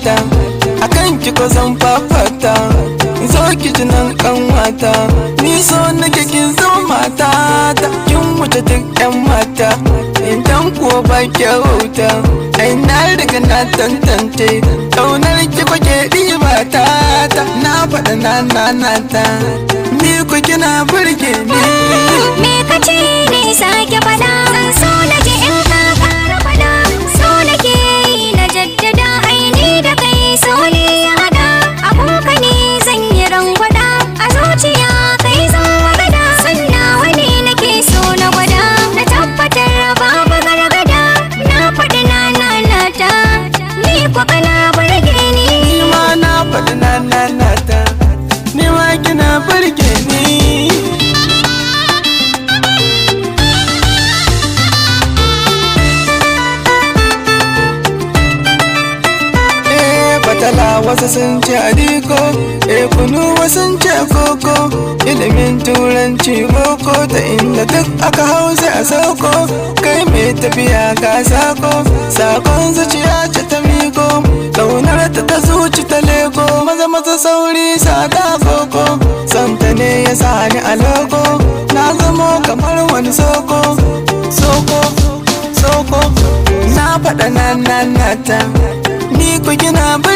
ta, akan ki ko zan fafata. Zo ki ji nan kanwata, ni so nake kin zama mata ta. Kin wuce duk yan mata, idan kuwa ba kyauta. Ai na riga na tantance, ƙaunar ki kwake ɗiba ta ta. Na faɗa na na na ta, ni ku kina burge ni. Me ka ce ne? Sake faɗa. Zan so na ji in ka ƙara faɗa. So nake yi na jaddada, aini da kai so ne ya haɗa. Abunka ne zan yi rangwada, a zuciya kai zan magana. Sannan wani nake so na gwada, na tabbatar babu gargada. Na faɗi na na na ta, ni ko kana burge ni. Ni ma na faɗi na na na ta, ni ma kina burge ni. Eh, fatala wasu sun ce aliko, eh, kunu wasu sun ce koko, ilimin turanci boko, ta inda duk aka hau sai a sauko, kai mai tafiya ka sako, sakon zuciya ce ta miko, kaunar ta ta zuci ta leko, maza maza sauri sata koko, santa ne ya sani a loko, na zamo kamar wani soko, soko, soko, na faɗa na na na ta, ni ku kina burge